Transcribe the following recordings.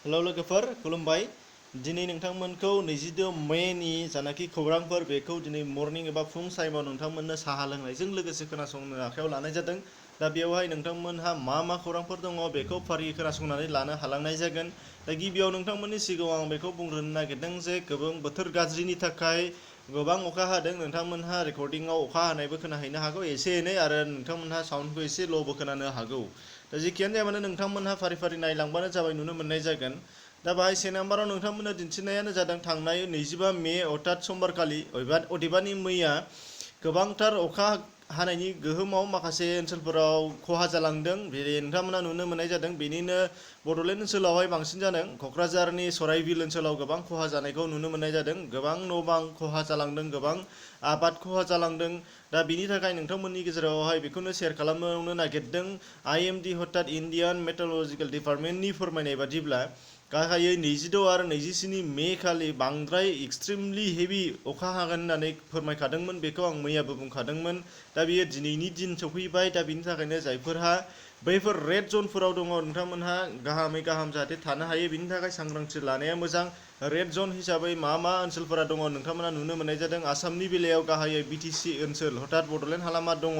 Hello लोगोफोर खुलुमबाय। दिनै नोंथांमोनखौ 22 मेनि जानाखि खौरांफोर बेखौ दिनै मर्निं एबा फुं टाइमाव नोंथांमोननो साहा लोंनायजों लोगोसे खोनासंनो आखायाव लानाय जादों। दा बेवहाय नोंथांमोनहा मा खौरांफोर दङ बेखौ फारियै खोनासंनानै लानो हालांनाय जागोन। दा गिबियाव नोंथांमोननि सिगाङाव आं बेखौ बुंग्रोनो नागिरदों जे गोबां बोथोर गाज्रिनि थाखाय गोबां अखा हादों। नोंथांमोनहा रेकर्डिंआव अखा हानायबो खोनाहैनो हागौ एसे एनै, आरो नोंथांमोनहा साउन्डखौ एसे ल'बो खोनानो हागौ। दा जेखियानो जाया मानो नोंथांमोनहा फारि फारि नायलांबानो जाबाय, नुनो मोननाय जागोन। दा बाहाय से नाम्बाराव नोंथांमोननो दिन्थिनायानो जादों थांनाय 25 मे अर्थात समबारखालि अदेबानि मैया गोबांथार अखा हानायनि गोहोमाव माखासे ओनसोलफोराव खहा जालांदों। नोंथांमोना नुनो मोननाय जादों। बेनिनो बड'लेण्ड ओनसोलावहाय बांसिन जादों। क'क्राझारनि सराइबिल ओनसोलाव गोबां खहा जानायखौ नुनो मोननाय जादों। गोबां न' बां खहा जालांदों, गोबां आबाद खहा जालांदों। दा बिनि थाखाय नोंथांमोननि गेजेरावहाय बेखौनो शेयार खालामनो नागिरदों। IMD अर्थात इण्डियान मेट्रलजिकेल डिपार्टमेन्टनि फोरमायनाय बादिब्ला गाहायै 26 आरो 27 मे खालि बांद्राय एक्सट्रिमलि हेभि अखा हागोन होननानै फोरमायखादोंमोन। बेखौ आं मैयाबो बुंखादोंमोन। दा बेयो दिनैनि दिन सफैबाय। दा बिनि थाखायनो जायफोरहा बैफोर रेड जनफोराव दङ नोंथांमोनहा गाहामै गाहाम जाहाथे थानो हायो, बिनि थाखाय सांग्रांथि लानाया मोजां। रेड जन हिसाबै मा ओनसोलफोरा दङ नोंथांमोना नुनो मोननाय जादों। आसामनि बेलायाव गाहायै BTC ओनसोल अर्थात बड'लेण्ड हालामा दङ।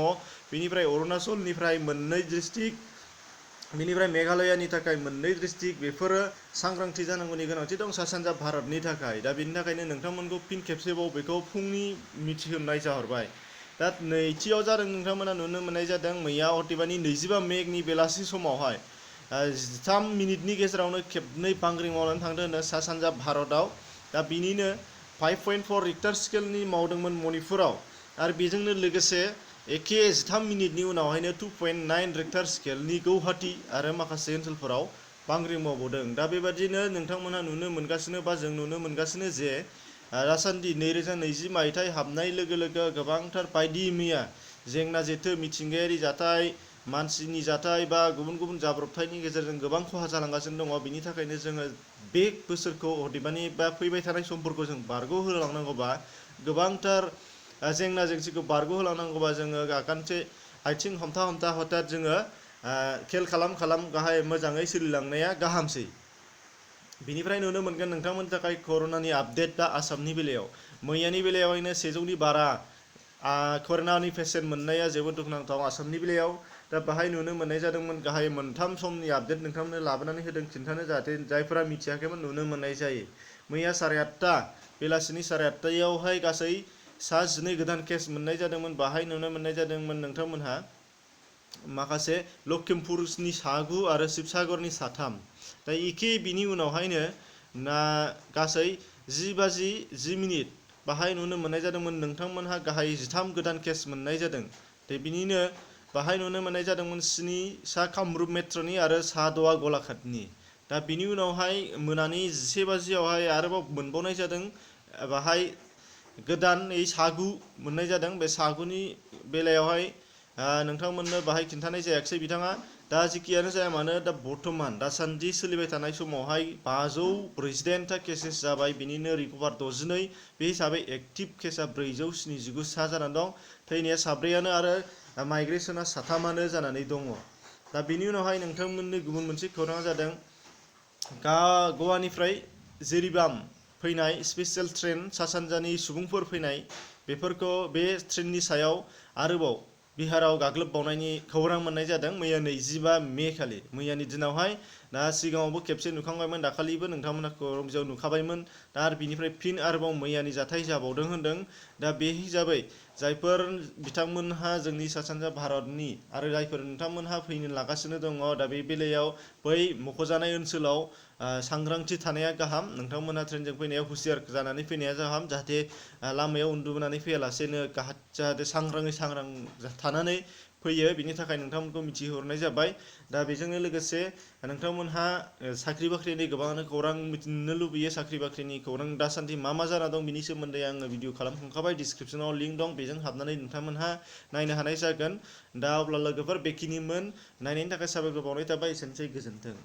बेनिफ्राय अरुणाचलनिफ्राय मोननै डिस्ट्रिक्ट, बेनिफ्राय मेघालयानि थाखाय मोननै डिस्ट्रिक्ट, बेफोरो सांग्रांथि जानांगौनि गोनांथि दं सा सानजा भारतनि थाखाय। दा बिनि थाखायनो नोंथांमोनखौ फिन खेबसेबाव बेखौ फुंनि मिथिहोनाय जाहरबाय। दा नैथियाव जादों नोंथांमोना नुनो मोननाय जादों मैया अदेबानि 25 मेनि बेलासि समावहाय 13 मिनिटनि गेजेरावनो खेबनै बांग्रिं मावनानै थांदों होनो सा सानजा भारतआव। दा बिनिनो 5.4 रिक्टार स्केलनि मावदोंमोन मणिपुराव, आरो बेजोंनो लोगोसे एखे 13 मिनिटनि उनावहायनो 2.9 रिक्टार स्केलनि गौहाटी आरो माखासे ओनसोलफोराव बांग्रिं मावबावदों। दा बेबादिनो नोंथांमोनहा नुनो मोनगासिनो बा जों नुनो मोनगासिनो जे दासान्दि 2020 मायथाइ हाबनाय लोगो लोगो गोबांथार बायदि मैया जेंना जेथो, मिथिंगायारि जाथाय, मानसिनि जाथाय बा गुबुन गुबुन जाब्रबथायनि गेजेरजों गोबां खहा जालांगासिनो दङ। बिनि थाखायनो जोङो बे बोसोरखौ अदेबानि बा फैबाय थानाय समफोरखौ जों बारग'होलांनांगौबा, गोबांथार जेंना जेंसिखौ बारग'होलांनांगौबा जोङो आगानसे आथिं हमथा हमथा हथात जोङो खेल खालाम गाहाय मोजाङै सोलिलांनाया गाहामसै। बिनिफ्राय नुनो मोनगोन नोंथांमोननि थाखाय कर'नानि आपडेट दा आसामनि बेलायाव मैयानि बेलायावहायनो 100नि बारा कर'नानि पेसेन्ट मोननाया जोबोद दुखुनांथाव आसामनि बेलायाव। दा बाहाय नुनो मोननाय जादोंमोन गाहाय 3 समनि आपडेट नोंथांमोननो लाबोनानै होदों खिन्थानो, जाहाथे जायफोरा मिथियाखैमोन नुनो मोननाय जायो। मैया 8:30 बेलासिनि 8:30यावहाय गासै 12 गोदान केस मोननाय जादोंमोन। बाहाय नुनो मोननाय जादोंमोन नोंथांमोनहा माखासे लखिमपुरनि 9 आरो शिबसागरनि 3। दा एखे बिनि उनावहायनो गासै 10:10 बाहाय नुनो मोननाय जादोंमोन नोंथांमोनहा गाहाय 13 गोदान केस मोननाय जादों। दा बिनिनो बाहाय नुनो मोननाय जादोंमोन 7 सा कामरुप मेट्र'नि आरो सा द'आ गलाघाटनि। दा बिनि उनावहाय मोनानि 11:00आवहाय आरोबाव मोनबावनाय जादों। बाहाय गोदानै 9 मोननाय जादों। बे 9नि बेलायावहाय नोंथांमोननो बाहाय खिन्थानाय जायाखिसै बिथाङा। दा जेखियानो जाया मानो दा बर्थमान दासान्दि सोलिबाय थानाय समावहाय 548था केसेस जाबाय। बिनिनो रिकभार 62, बे हिसाबै एक्टिभ केसा 479 सा जानानै दं। थैनाया 4आनो आरो माइग्रेसना 3आनो जानानै दङ। दा बिनि उनावहाय नोंथांमोननो गुबुन मोनसे खौराङा जादों गवानिफ्राय जिरिबाम फैनाय स्पेसियेल ट्रेन, सा सानजानि सुबुंफोर फैनाय, बेफोरखौ बे ट्रेननि सायाव आरोबाव बिहाराव गाग्लोबबावनायनि खौरां मोननाय जादों मैया 25 मे खालि। मैयानि दिनावहाय दा सिगाङावबो खेबसे नुखांबायमोन, दाखालिबो नोंथांमोना खौरां बिजोङाव नुखाबायमोन। दा आरो बिनिफ्राय फिन आरोबाव मैयानि जाथाय जाबावदों होनदों। दा बे हिसाबै जायफोर बिथांमोनहा जोंनि सा सानजा भारतनि आरो जायफोर नोंथांमोनहा फैनो लागासिनो दङ, दा बे बेलायाव बै मख'जानाय ओनसोलाव सांग्रांथि थानाया गाहाम। नोंथांमोनहा ट्रेनजों फैनायाव हुसियार जानानै फैनाया गाहाम, जाहाथे लामायाव उन्दुबोनानै फैयालासेनो जाहाथे सांग्रां थानानै फैयो। बिनि थाखाय नोंथांमोनखौ मिथिहरनाय जाबाय। दा बेजोंनो लोगोसे नोंथांमोनहा साख्रि बाख्रिनि गोबाङानो खौरां मिथिनो लुबैयो। साख्रि बाख्रिनि खौरां दासान्दि मा जाना दं बिनि सोमोन्दै आङो भिडिअ खालामखांखाबाय। डिसक्रिपसनाव लिंक दं, बेजों हाबनानै नोंथांमोनहा नायनो हानाय जागोन। दा अब्ला लोगोफोर बेखिनिमोन। नायनायनि थाखाय साबायखर बावनाय थाबाय। एसेनोसै, गोजोन्थों।